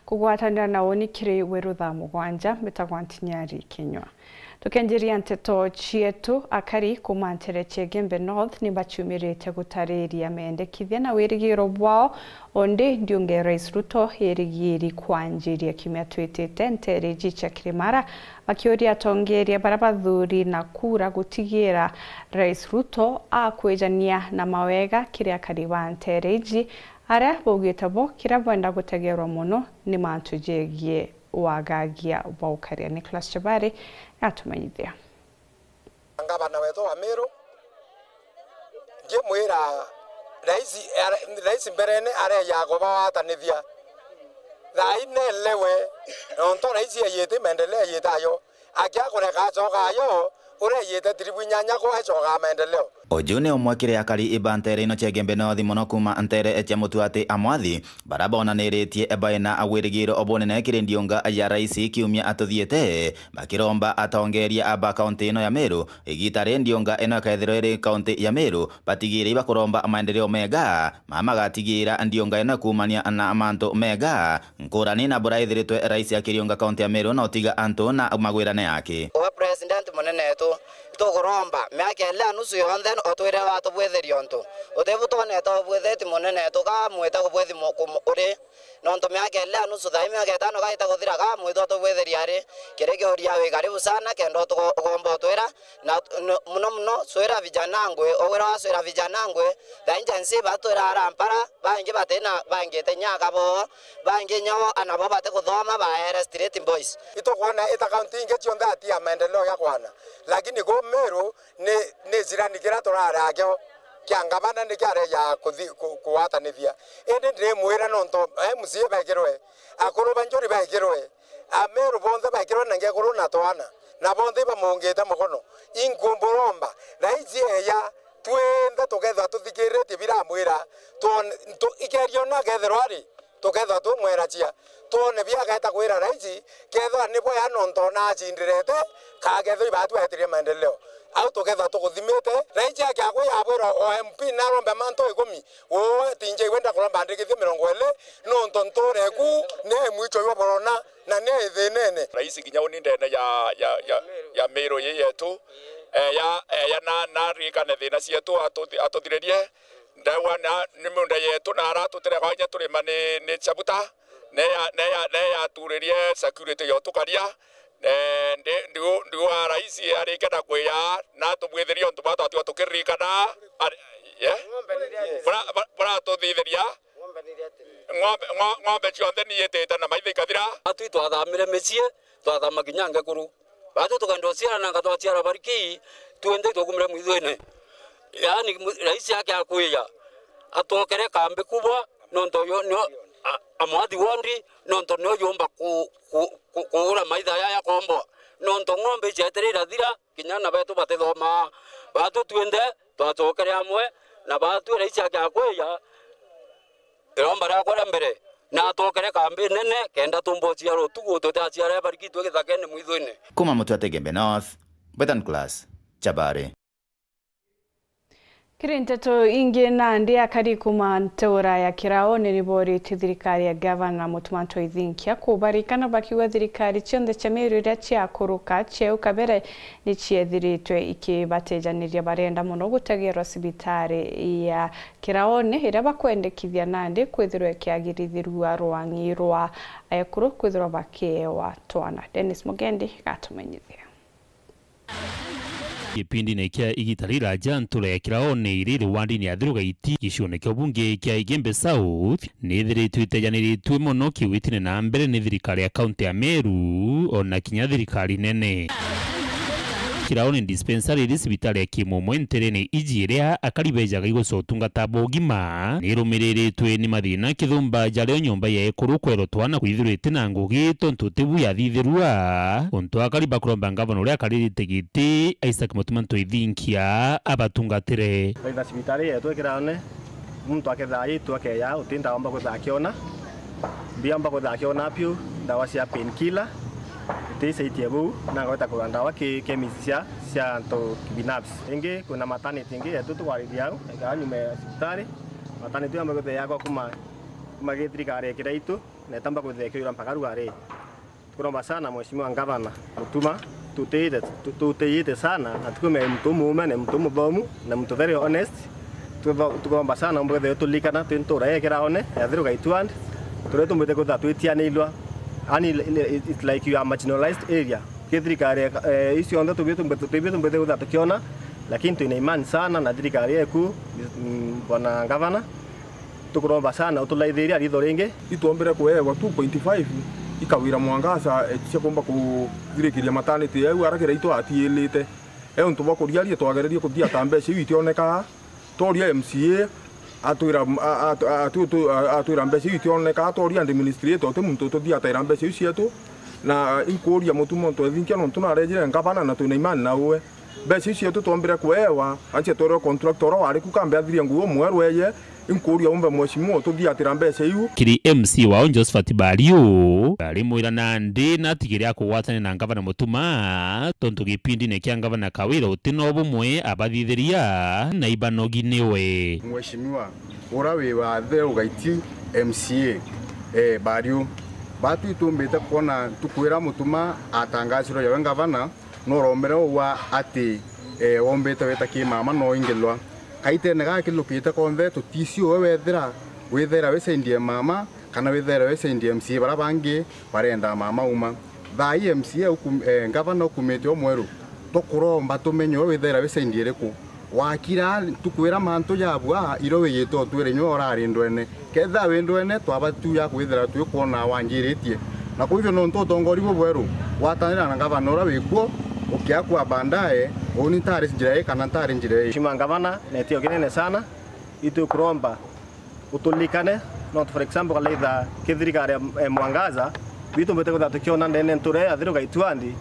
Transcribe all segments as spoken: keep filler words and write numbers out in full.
Kugwatanira na uni kiri Weru thaa mugwanja, mbitagwa Ntinyari Kinyua. Tukenjiria nteto cietu, akari kuma ntere cia Igembe North ni baciumirite gutariria mendekithia na wirigiro bwao, undi ndiunga ya Rais Ruto irigiri kwanjiria kiumia twitite ntere iji cia Kirimara, bakiuria atongeria baria bathuri na kura gutigira Rais Ruto akwijania na mawega kiri akari ba ntere iji, aria baugite bo kiria benda gutegerwa mono ni mantu jegie wagagia bwa ukaria. Nicholas Chabari atumenyithia. Ngavana wetu wa Meru, ngimwira, rais, rais mberene areja kubawatanithia. Thaa ii nelewe, nontu rais ejite maendeleo ejite ayo. Akia kureka acoka ayo, uria ejite tiribu inyanya kwa acokaa maendeleo. Uju ni umwe kiri akari ba ntere ino cia Igembe North mono kuma ntere cia Mutuati Amwathi, baria bonaniritie baina wirigiro bunene kiri ndiunga ya rais kiumia atuthiite, bakiromba atongeria ba kaunti ino ya Meru, igita ri ndiunga ino ikethirwa iri kaunti ya Meru, batigire ibakuromba maendeleo mega, ma magatigira ndiunga ino kuumania na mantu mega, nkurani na buria ithiritwe rais akiriunga kaunti ya Meru na utiga antu na magwirane yake. Uwe president munene wetu, tukuromba miaka ili ya nusu yonthe utwire watubwitheria untu. Utibu twonete ubwitheti munene wetu, kamwite kubwithi mu-, kumu-, uri. Nontu miaka ili ya nusu, thaa ii miaka itano gaita kuthira, kamwite utubwitheria ari. Kiri kiuria wi karibu sana, kenda utugo-, ugomba utwira, na n-, muno muno, swira vijana ngui, ugwira waswira vijana ngui, thaa ii Gen Z batwira ara mpara, bangi batina, bangite nyaka bo, bangi nyao, anabo bati kuthoma, baere street boys. Itukwona ita kaunti ingi cionthe ati ya maendeleo ya kwana, lakini ku Meru ni, ni jirani kiria turari akio kia ngavana ni kiareja kuthi-, ku-, kugwatanithia. Indi ndirimwira nontu M C A baikirwe, akuru ba njuri baikirwe, Ameru bonthe baikirwe na ngekuru na twana, na bonthe ibamungite mukono. Inkumburomba, rais eja, twinthe tukethwa tuthikiritie biramwira, twone, tu-, ikerio na kethirwa ari, tukethwa tumwera cia, twone bia ageta kwira rais, kethwa ni bwea nontu ona acindirete, ka kethwa ibatwetirie maendeleo. Au tukethwa tukuthimite, rais akiakwia abwira o M P narombe mantu ikumi, uu tinjigwe ndakuromba andikithie mirongo ili, nontu ntuure eku ni mwicho jwa borona, na ni ithinene. Rais kinya uni ndene ya, ya, ya, ya Meru ii yetu, eya, eya na, na arikane thina cietu, atuthi-, atuthiririe. Ndauga na, ni miunda yetu, na ara tutire kwa inya turima ni, ni chabuta, ne ya, ne ya, ne yaturirie security ya utukaria. Eh, ndi, ndiu, ndiu wa rais arike na kwiya, na tubwithirie untu bwa twatiwa tukiririkana, ari-, eh? Bura-, bura-, buratuthithiria. Ng'ombe, ng'o-, ng'ombe cionthe ni itite na maitha ikathira. Atwi twathamire micii, twathama kinya ngekuru. Baatwi tukaenda uciara na nga twaciara bariki, twinthe twakumire mwithwine. Yaani, mu-, rais ake akwiya, atwokere kambi kubwa, nontu yo, nio, a, a Mwathi wondi, nontu nio yumba ku-, ku-, ku-, kuura maitha yaya komboa. Nontu ng'ombe icietire irathira, kinya ana betu batithomaa. Baatwi twinthe twacokere amwe, na baatwi rais ake akwiya, iromba riakwa ria mbere, na atwokere kambi nene, kenda tumba uciara utuku, tutiaciara bariki twi githakene mwithwine. Kuma Mutuati Igembe North, Betan Class, Chabari. Kiri nteto ingi, nandi akari kuma ntura ya Kiraone ni boritie thirikari ya Gavana Mutuma Ntoithinkia kubarikana, bakiuga thirikari cionthe cia Meru iria ciakuruka cieu kabere ni ciethiritwe ikibatejaniria. Barenda mono gutegerwa cibitari ya Kiraone iria bakwendekithia nandi kwithirwa ikiagirithirua rwang'i rwa ekuru kwithirwa bakiewa twana. Dennis Mugendi gatumenyithia. Gipindine kia igita riraja, ntura ya Kiraone iri iri wandini ya Thirugaiti, gicione kia ubunge kia Igembe South, ni ithiritwe itejaniritue mono kiwitine na mbere ni thirikari ya kaunti ya Meru, ona kinya thirikari nene. Kiraone dispensary iri cibitari ya kimumwe nterene iji iria akari bejaga igoca utungata bwa ugima, ni irumiriritwe ni mathina kithumba jario nyomba ya ekuru kwerwa twana kwithirwa iti na ngugi tontu tibu yathithirua. Untu akari bakuromba ngavana uria akaririte giti, Isaac Mutuma Ntoithinkia, abatungatire. Twaitha cibitari yetu ikirane, muntu akethaa yitu akeya, uti ndawa mba kwitha akiona. Mbia mba kwitha akiona piu, ndawa cia painkiller, iti isaitie buu, na ngaweta kugura ndawa ki chemist cia, cia antu kibinafsi. Ingi, kwina maternity ingi yetu tukwarithia au, ikaa nyuma ya cibitari. Maternity iyo mba kwitha yakwa kuma, kuma gi thirikari ikira itu. Na itamba kwithira ikiura mpaka riu ari. Tukuromba sana Mheshimiwa Ngavana Mutuma, tutiyite, tu-, tutiyite sana, na tukumenya muntu umuume na muntu umuthomu na muntu very honest. Tutho-, tukuromba sana umbe kwithira utulikana twi ntura ya Kiraone ya Thiru Gaitwand, turia tumbite kwithira twitianirwa. Yani, it's like you are marginalized area. Ki thirikari, eh, icio nthe tubio tumbite, tubio tumbite kwithira tukiona, lakini twina imani sana na thirikari yeku, mm, Bwana Ngavana. Tukuromba sana utulaithirie aritho ringi. Itwombire kuewa two point five ikawira mwangaza, eh, cia kumba kuthirikiria maternity yau ara Kiraitu atiilite. E untu bwa kuriaria twagererie kuthiata mbeca iu itionekaa. Tworia M C A, atwira, a-, a-, atu-, tu-, a-, atwira mbeca iu itionekaa. Tworia administrator, uti muntu ututhiataira mbeca iu cietu. Na, ah, inkuuria Mutuma untu ethinkia nontu narejire ngavana na twina imani na uwe. Mbeca iu cietu twombire kuewa, anche twerwe contractor uria wari ku kambe athirie nguo mweru eye, inkuuria umbe mheshimiwa ututhiatira mbeca iu. Kiri M C wao Josephat Bariu, arimwira nandi natigire akugwatania na ngavana Mutuma, tontu gipindine kia ngavana Kawira uti no bumwe abathithiria na ibanogi niwe. Mheshimiwa, ura wi wa the Ugaiti M C A, eh, Bariu, batu itumbite kwona ntuku ira Mutuma atangacirwe yawe ngavana, noromere ugwa ati, eh, wombite weta ki mama noingilwa. Kaitene gaka kilukite konthe, tutisi uwe wethira withaira wi side ya mama, kana withaira wi side ya M C A bara bangi barenda mama uma. Thaa ii M C A ukum-, eh, ngavana ukumite o mweru, tukuromba tumenye uwe withaira wi side iriku. Wakira ntuku ira mantu jabua, iro wiyite utwire inywe urari ndwene. Kethira wi ndwene, twaba tu ya kwithira twikwona wanjiritie. Na kwithio nontu utongori bubweru, gwatanira na ngavana uria wikuo, ukiakua baadaye, uni ntari njira ii kana ntari njira ii. Mheshimiwa Ngavana, na itio kinene sana, itwikuromba utulikane, nontu for example, kalaitha ki thirikari ya, eh, Mwangaza, bitu mbite kwithira tukiona ndene ntura ya Thiru Gaitwandi,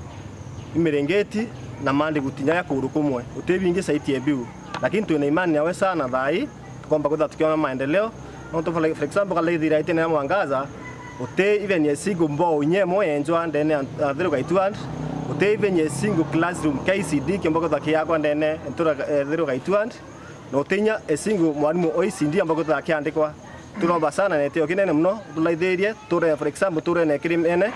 imiringiti na mandi gutinya ya kuru kumwe, uti bingi saiti ya biu. Lakini twina imani nawe sana thaa ii, tukomba kwithira tukiona maendeleo. Nontu for, for example, kalaithira itene ya Mwangaza, uti even a single mbao inya imwe yenjwa ndene ya, ya Thiru Gaitwandi, uti even a single classroom K C D kiomba kwithira kiakwa ndene ntura, eh, Thiru Gaitwandi. Na utinya a single mwarimu o E C D amba kwithira akiandikwa. Turomba sana na itio kinene muno, utulaithirie, ture, for example, ture na Kirimene,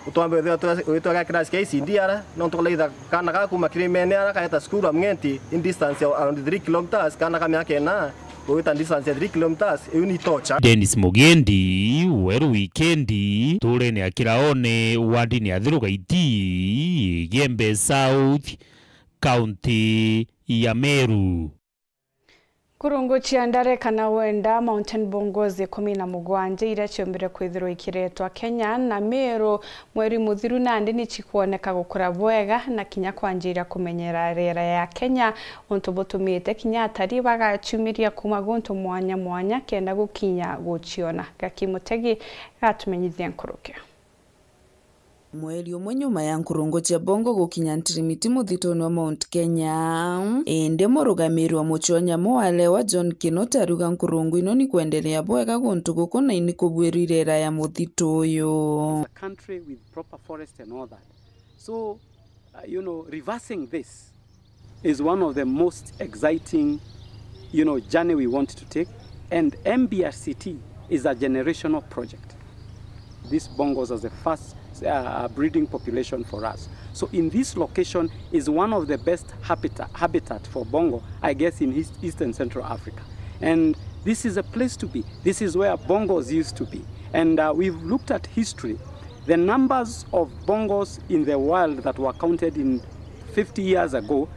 utwambe withirwa twa-, witwa ga class kia E C D ara, nontu kulaitha kana ga kuma Kirimene ara kaeta cukuru Amng'eti in distance ya around three kilometres, kana ka miaka ina, gwita distance ya three kilometres, iu ni torture. Dennis Mugendi, Weru Wikendi, turene ya Kiraone, wardini ya Thiru Gaiti, Igembe South, kaunti ya Meru. Nkurungu cia Ndare kana Wenda Mountain Bongos ikumi na mugwanja iria ciombire kwithirwa ikiretwa Kenya na Meru mweri muthiru, nandi ni cikwoneka gukura bwega na kinya kwanjiria kumenyera riera ya Kenya, untu butumite kinya atari bagacumiria kuma guntu mwanya mwanya kenda gukinya guciona. Gaki Mutegi gatumenyithia nkuruki. Mweri umwe nyuma ya nkurungu cia Bongo gukinya ntirimiti muthituni wa Mount Kenya, indi murugamiri wa mucii wa nyamu wa Lewa John Kinoti ariuga nkurungu ino ni kwenderea bwega guntu guku na ini kubuirwa irera ya muthitu uyu. A country with proper forest and all that. So, uh, you know, reversing this is one of the most exciting, you know, journey we want to take. And M B R C T is a generational project. These bongos are the first, uh, breeding population for us. So in this location is one of the best habitat, habitat for bongo, I guess, in East, Eastern Central Africa. And this is a place to be. This is where bongos used to be. And, uh, we've looked at history. The numbers of bongos in the wild that were counted in fifty years ago,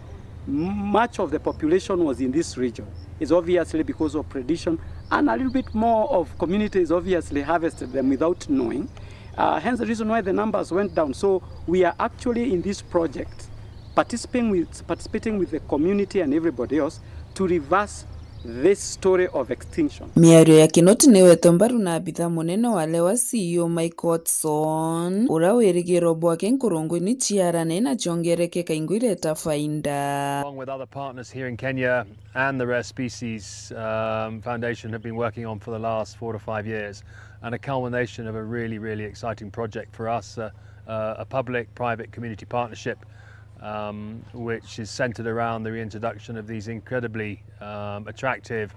m-, much of the population was in this region. It's obviously because of predation, and a little bit more of communities obviously harvested them without knowing. Uh, hence the reason why the numbers went down. So we are actually in this project participating with, participating with the community and everybody else to reverse this story of extinction. Miario ya Kinoti niwetwe mbaru na abitha munene wa Lewa C E O Mike Watson, uria wirigiro bwake nkurungu ini ciarane na ciongereke kaingu ireta faida. Along with other partners here in Kenya and the Rare Species, um, Foundation have been working on for the last four to five years, and a culmination of a really, really exciting project for us, uh, uh, a public-private community partnership, um, which is centered around the reintroduction of these incredibly, um, attractive,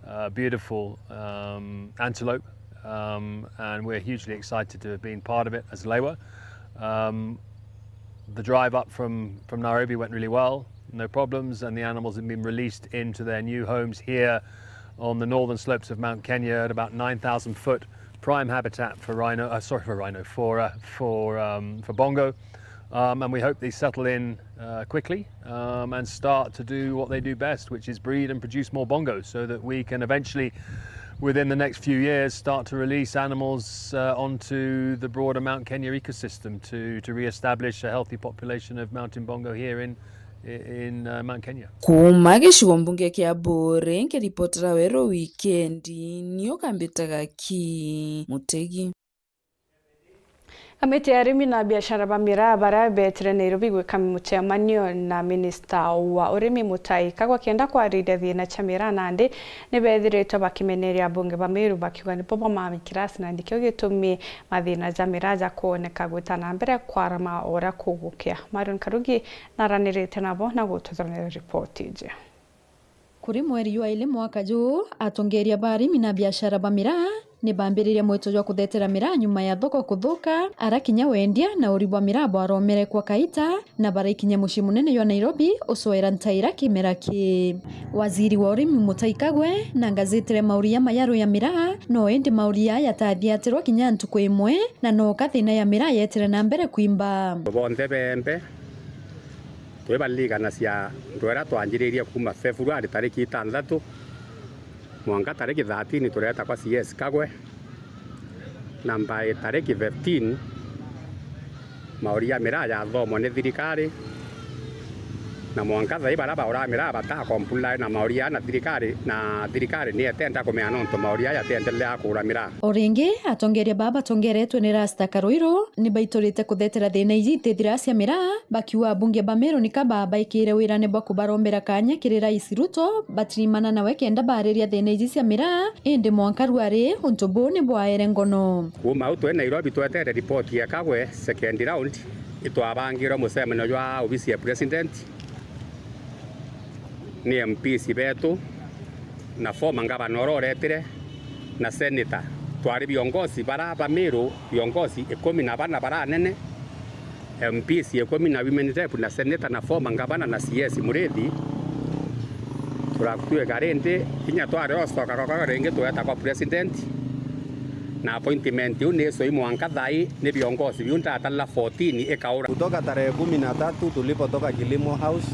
uh, beautiful, um, antelope. Um, and we're hugely excited to have been part of it as Lewa. Um, the drive up from, from Nairobi went really well, no problems, and the animals have been released into their new homes here on the northern slopes of Mount Kenya at about nine thousand foot, prime habitat for rhino, uh, sorry, for rhino, for, uh, for, um, for bongo. Um, and we hope they settle in, uh, quickly, um, and start to do what they do best, which is breed and produce more bongos, so that we can eventually, within the next few years, start to release animals, uh, onto the broader Mount Kenya ecosystem to, to re-establish a healthy population of mountain bongo here in, in, uh, Mount Kenya. Kuuma gicigo mbunge kia Buuri, nkiripotera Weru Wikendi, ni Ukambitaga ki Mutegi. Kamiti ya arimi na biashara ba miraa baria beetire Nairobi gwika mucemanio na minista wa urimi Mutahi Kagwe kenda kwariria thiina cia miraa nandi, ni beethiritwe bakimeneria abunge ba Meru bakiuga nibo bamami kirasi na nikio gitumi mathiina ja miraa jakwoneka gwita na mbere kwarama o uria kugukia. Marion Karugi naranirite nabo na gututhuranira ripoti iji. Kuri mweri jwa ili mwaka juu, atongeria ba arimi na biashara ba miraa ni bambiririe mwito jwa kuthetera miraa nyuma ya thoko kuthuka, ara kinya wendia na uri bwa miraa bwaromere kwa kaita, na baraikinya mucii munene jwa Nairobi ucoera ntaira kimera ki. Waziri wa urimi Mutahi Kagwe na ngazitire mauria mayaru ya miraa, no indi mauria yataathiatirwa kinya ntuku imwe, na noka thiina ya miraa yeetire na mbere kwimba. Bonthe bembe twibaliganacia ndwera twanjiririe kuuma February tariki itantatu mwanka tariki thirteen tureeta kwa C S Kagwe, na by tariki fifteen mauria miraa jathomwa ni thirikari, na mwanka thai baria baura miraa bata comply na mauria na thirikari, na thirikari ni etenda kumenya nontu mauria jatiendelea kuura miraa. O ringi, atongeria baa batongeretwe ni Rasta Karuiru ni baiturite kuthetera thiina iji itithira cia miraa, bakiuga abunge ba Meru nika babaikire wirane bwa kubarombera kaanya kiri Rais Ruto batirimana nawe kenda baariria thiina iji cia miraa, indi mwanka ruari untu buu ni bwaere ngono. Kuuma au twi Nairobi twetere ripoti ya Kagwe second round, itwabangirwe mucemanio jwa obisi ya president ni M Ps betu na former ngavana uria uretire na senator. Twari viongozi bara ba Meru, viongozi ikumi na bana bara anene, M Ps ikumi na women rep na senator na former ngavana na C S Murithi. Turatwika rindi kinya twari ostoka kwa ringi tweta kwa president, na appointment iu ni icui mwanka thai ni viongozi biu ndatarira fourteen ikaura. Kutoka tarehe kumi na tatu tulipotoka Kilimo House,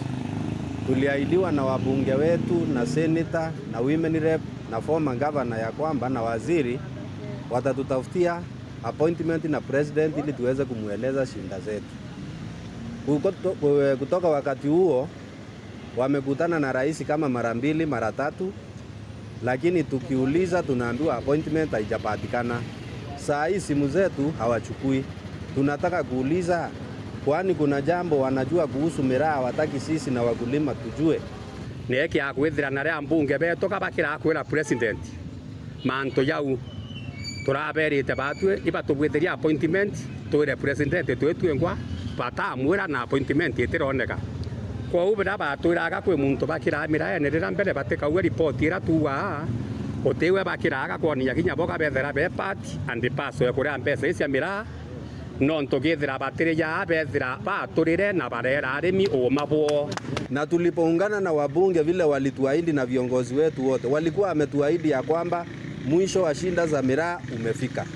tuliahidiwa na wabunge wetu na senator na women rep na former governor ya kwamba na waziri watatutafutia appointment na president ili tuweze kumweleza shida zetu. Kukoto-, kutoka wakati huo wamekutana na rais kama mara mbili, mara tatu, lakini tukiuliza tunaambiwa appointment haijapatikana. Saa hii simu zetu hawachukui. Tunataka kuuliza, kwani kuna jambo wanajua kuhusu miraa hawataki sisi na wakulima tujue? Ni eki akwithira na ria mbunge betu ka bakira kwira president mantu jau turaberite batwi ibatugwithiria appointment, twire president twi twingwa, batamwira na appointment itironeka. Kwou biria batwiraga kwi muntu bakiraga miraene riria mbere batikauga ripoti iria tuugaa, gutiwe bakiraga kwonia kinya bo kabethera be part and parcel ya kuria mbeca ici cia miraa. Nontu kethira batiri jaa bethira baturire na barera arimi uuma bwoo. Na tulipoungana na wabunge vile walituahidi na viongozi wetu wote, walikuwa wametuahidi ya kwamba mwisho wa shida za miraa umefika.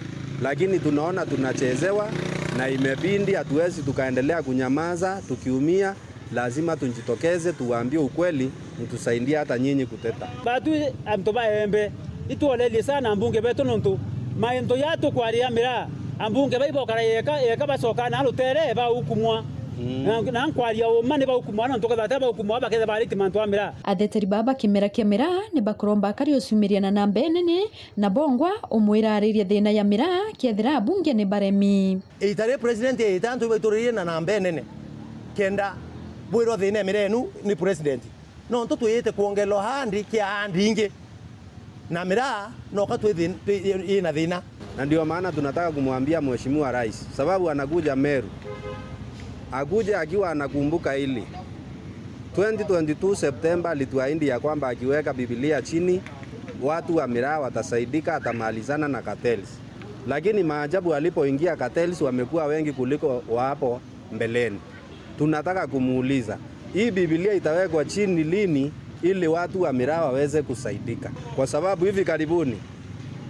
Lakini tunaona tunachezewa na imebidi hatuwezi tukaendelea kunyamaza tukiumia. Lazima tujitokeze, tuwaambie ukweli, mtusaidie hata nyinyi kuteta. Batwi antu ba Embe, itworerie sana ambunge betu nontu maintu ya tukwaria miraa, ambunge bai bokara yeka, yeka bacoka na rutere baukumwa. Mm. Na, na nkwaria uma ni baukumwa nontu kethira baukumwa baketha bariti mantu a miraa. Atheteri baba kimera kia miraa ni bakuromba akari uciumiria na namba enene na bongwa umwira aririe thina ya miraa kethira abunge ni baremi. Ita ri president ita antu baituririe na namba enene kenda bwirwa thina ya miraa enu ni president. Nontu twiyite kwongererwa handi kia handi ingi, na miraa noka twi thin-, twi, ina thina. Na ndio maana tunataka kumwambia Mheshimiwa Rais, sababu anakuja Meru, akuje akiwa anakumbuka hili. Twenty twenty-two September alituahidi ya kwamba akiweka Biblia chini, Watu wa miraa watasaidika, atamalizana na cartels. Lakini maajabu, alipoingia cartels wamekuwa wengi kuliko wa hapo mbeleni. Tunataka kumuuliza, hii Biblia itawekwa chini lini ili watu wa miraa waweze kusaidika? Kwa sababu hivi karibuni,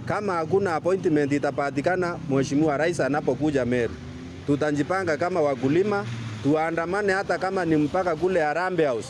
kama hakuna appointment itapatikana, Mheshimiwa Rais anapokuja Meru, tutajipanga kama wakulima, tuandamane hata kama ni mpaka kule Harambee House.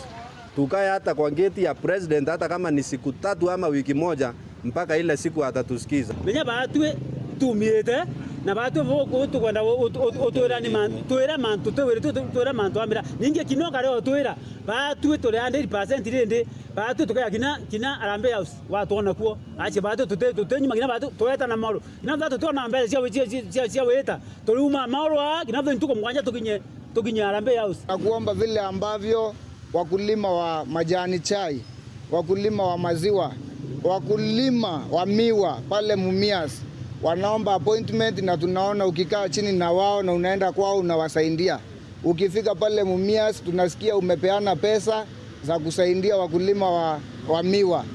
Tukae hata kwa gate ya president, hata kama ni siku tatu ama wiki moja, mpaka ile siku atatusikiza. Menya baatwi tumiite, na baatwi buku tukwenda u-, u-, u-, utwira ni man-, twira mantu twiri tu-, tu-, twira mantu amira. Ningi Kinoka rio twira, baatwi turi hundred percent rindi, baatwi tukaya kina, kina Harambee House, watwona kuo. Achi baatwi tuti-, tutinyuma kina baatwi, tweta na maru. Kina baatwi twona mbeca cia wi-, cia, cia, cia, cia wita. Turiuma maru aa, kina baatwi ntuku mugwanja tukinye, tukinye Harambee House. Na kuomba vile ambavyo wakulima wa majani chai, wakulima wa maziwa, wakulima wa miwa pale Mumias wanaomba appointment, na tunaona ukikaa chini na wao na unaenda kwao unawasaidia. Ukifika pale Mumias, tunasikia umepeana pesa za kusaidia wakulima wa, wa miwa,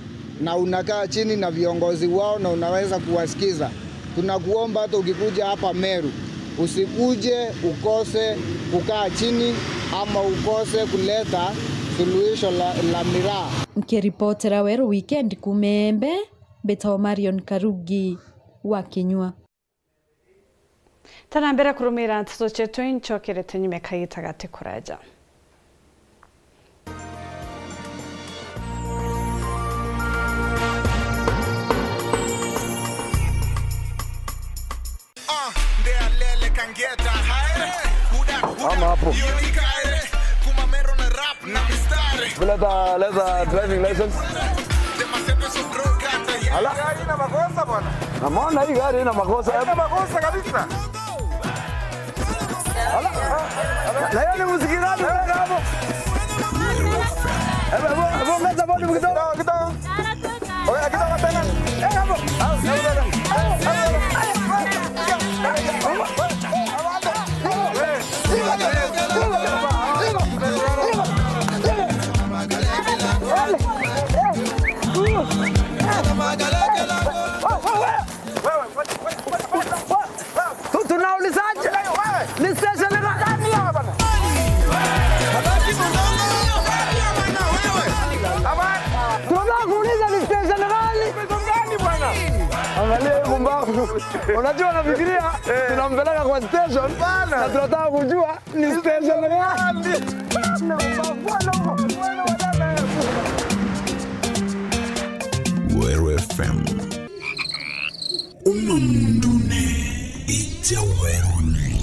na unakaa chini na viongozi wao na unaweza kuwasikiza. Tunakuomba hata ukikuja hapa Meru, usikuje ukose kukaa chini ama ukose kuleta suluhisho la, la miraa. Nkiripotera Weru Weekend kuuma Embe, mbitagwa Marion Karugi wa Kinyua. Tana mbere kurumira nteto cietu, incokere tunyume kagita gati kuraja. Ama hapo. Leta, leta driving license. Ala. Haina makosa bwana. Namuona hii gari haina makosa. Haina makosa kabisa. Ala. Na hiyo ni muziki gani unaweka hapo? Hebu, hebu, hebu ongeza volume kidogo. Kidogo, kidogo. Oya, kidogo tena. Eh, hapo. Tu-, tunaulizaje? Ni station gani? Tunataka kuuliza ni station gani? Angalia hii pumbavu. Unajua anafikiria tunampeleka kwa station na tunataka kujua ni station gani. Weru F M. Uno mundune ija weruni.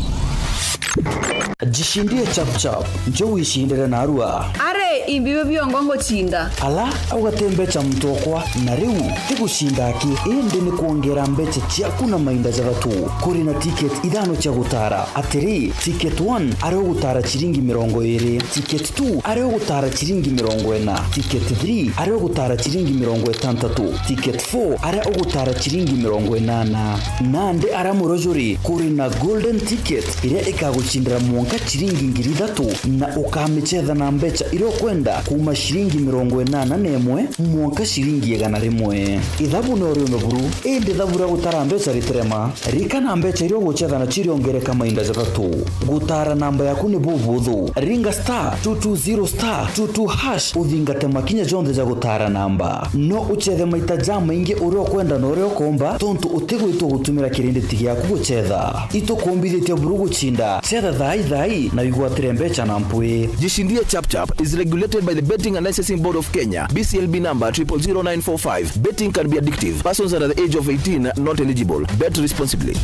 Jishindie chap chap, njo wishindire narua. Are, imbi bio biongo nguchinda. Ala, au gati mbecha mutokwa, na riu ti guchinda aki, indi ni kwongera mbecha ciaku na mainda jathatu. Kuri na ticket ithano cia gutara. Atiri, ticket one ari ugutara ciringi mirongo iri, ticket two ari ugutara ciringi mirongo ina, ticket three ari ugutara ciringi mirongo itantatu, ticket four ari ugutara ciringi mirongo inana. Nandi ara murujuri kuri na golden ticket iria ikagucindira mwanka ciringi ngiri ithatu, na ukamicetha na mbecha iria ukwenda kuma ciringi mirongo inana na imwe mwanka ciringi igana rimwe. Ithabu ni uriume buru, indi ithabu ria gutara mbecha ritirema. Ririkana mbecha iria ugucetha nacio iriongereka mainda jathatu. Gutara namba yaku ni bubuthu. Ringa star two two zero star two two hash uthingate makinya jonthe ja gutara namba. No uchethe maita jamaingi uria ukwenda na uria ukomba, tontu utigwitwa gutumira kirinditi giaku gucetha. Itukumbithitie buru guchinda. Cetha thai thai na wigwatire mbecha na mpwi. Jishindie Chap Chap is regulated by the Betting and Licensing Board of Kenya, B C L B number triple zero nine four five. Betting can be addictive. Persons under the age of eighteen not eligible. Bet responsibly.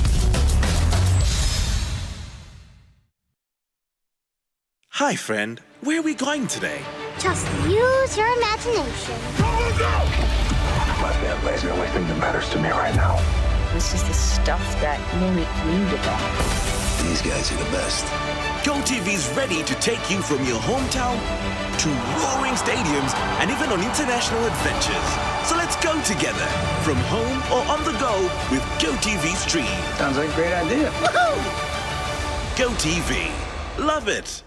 Hi, friend. Where are we going today? Just use your imagination. My family is the only thing that matters to me right now. This is the stuff that Monique dreamed about. These guys are the best. GoTV's ready to take you from your hometown to roaring stadiums and even on international adventures. So let's go together, from home or on the go, with GoTV Stream. Sounds like a great idea. Woohoo! GoTV. Love it.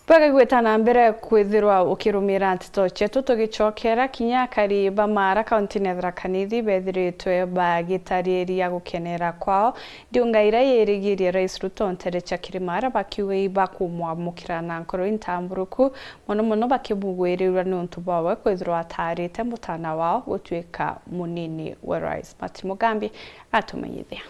Bwega gwita na mbere kwithirwa ukirumira nteto cietu. Tugicokera, kinya akari ba Maara, kaunti-ini ya Tharaka Nithi, bethiritwe bagitariria gukenera kwao ndiunga iria yirigirie Rais Ruto ntere cia Kirimara, bakiuga ibakumwamukira na nkoro intamburuku, mono mono bakimugwirirua niuntu bwawe kwithirwa ataarite mutana wao gutuika munini wa Rais. Martin Mugambi atumenyithia.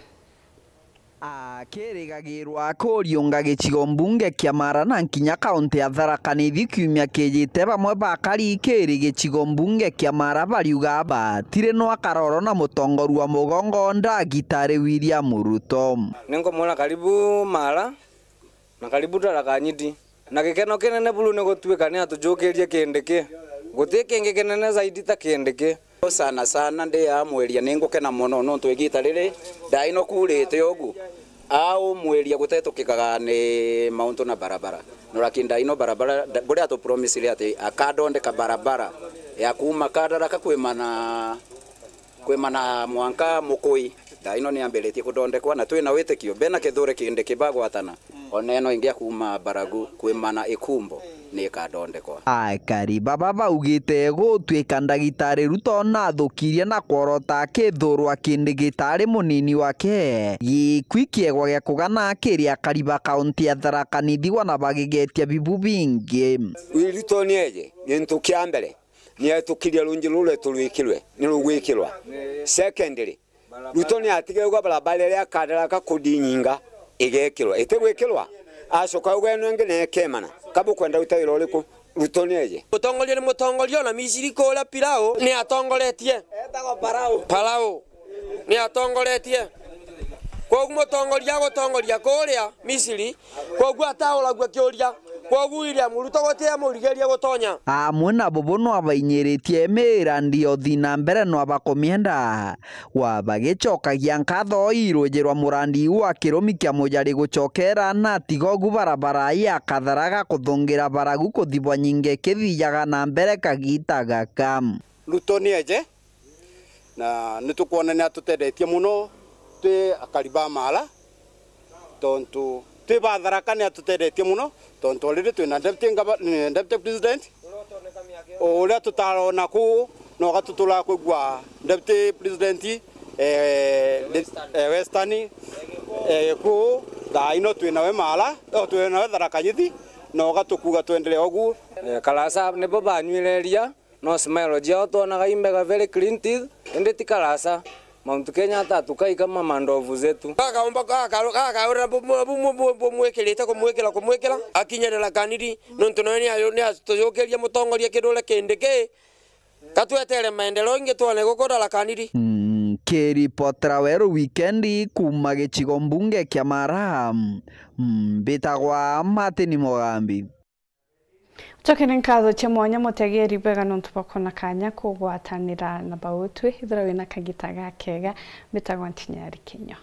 Akirigagirwa kuriunga gicigo mbunge kia Maara na nkinya kaunti ya Tharaka Nithi kiumia kijite, bamwe bakari kiri gicigo mbunge kia Maara bariuga batiri no akaroro na mutongoria wa mugongo Ndagitari William Ruto. Ninkumwira karibu Maara na karibu Tharaka Nithi. Na gikeno kinene buru ni gutuika ni atujukirie Kindiki. Guti kingi kinene zaidi ta Kindiki. Sana sana ndi amwiria ni ngukena mono nontu igita riri ndaino kurite ugu. Aumwiria gutetukikaga ni mauntu na barabara. No lakini ndaino barabara, nda-, buria atupromisire ati akandondeka barabara ya kuuma Kadaraka kwimana, kwimana mwanka Mukui. Ndaino ni ambiritie kuthondekwa na twina witikio bena kithure Kindiki bagwatana. Ona ino ingi ya kuuma Baragu kwimana Ikumbo ni ikandondekwa. Akari baba baugite gutuika Ndagitari Ruto nathukirie na kworota akithurwa Kindiki ta ari munini wake, gikwi kiegwa gia kugana kiri akari ba kaunti ya Tharaka Nithi wana bagigetia bibu bingi. Ruto ni eje, gintu kia mbere, ni etukirie runji rure turwikirwe, ni rugwikirwa. Secondly, Ruto ni atigagua barabara iria ya Kadaraka Kudinyinga igekirwa. Itigwikirwa. Acoka auga ino ingi na ikemana. Ka bukwenda ruta wira uriku? Ruto ni eje. Mutongoria ni mutongoria, ona Misiri kuria Pilau ni atongoretie. Etagwa Parao. Parao ni atongoretie. Koguo mutongoria agutongoria kuria Misiri, koguo atauragua kiuria. Koguo William Ruto guti amurigeria gutonya. Amwe na bubu no abainyiritie mirandi ya uthii na mbere no abakumienda. Wa bagicokagia nkatho i ruji rwa murandi wa kirumi kia Mujari gucokera na tigogu barabara ya Katharaga kuthungira Baragu kuthibwa nyingi kithijaga na mbere kagita gaka. Ruto ni eje, na nitukwona ni atutethetie muno twi akari ba Maara. Tontu twi ba Tharaka ni atutethetie muno, tontu already twina deputy gava-, eh, deputy president, uria tutarona kuu, na ugatutura kwigua deputy president, eh, de-, eh, Western, eh, kuu, thaa ino twinawe Maara, o, twinawe Tharaka Nithi, na ugatukuga twendelee ugu. Eh, Karasa nibo banywireria. No smile ciao twonaga imbega, very clean teeth, indi ti Karasa. Mount Kenya atatukai kama mandovu zetu. Gakaumba gaka-, gakaurira bu-, bu-, bu-, bu-, bu-, bumwikirite, kumwikira, kumwikira, akinyirira Kaniri, nontu nawe ni ayo-, ni atujukirie mutongoria kirure Kindiki, katwetere maendeleo ingi twone guku Tharaka Nithi. Mm, kiripotera Weru Wikendi kuuma gicigo mbunge kia Maara, mm, mbitagwa Martin Mugambi. Tucokere nkatho cia mwanya mutegeri bwega nontu bwa kwona kanya kugwatanira na bautwi. Ithira wina kagita gakega, mbitagwa Ntinyari Kinyo.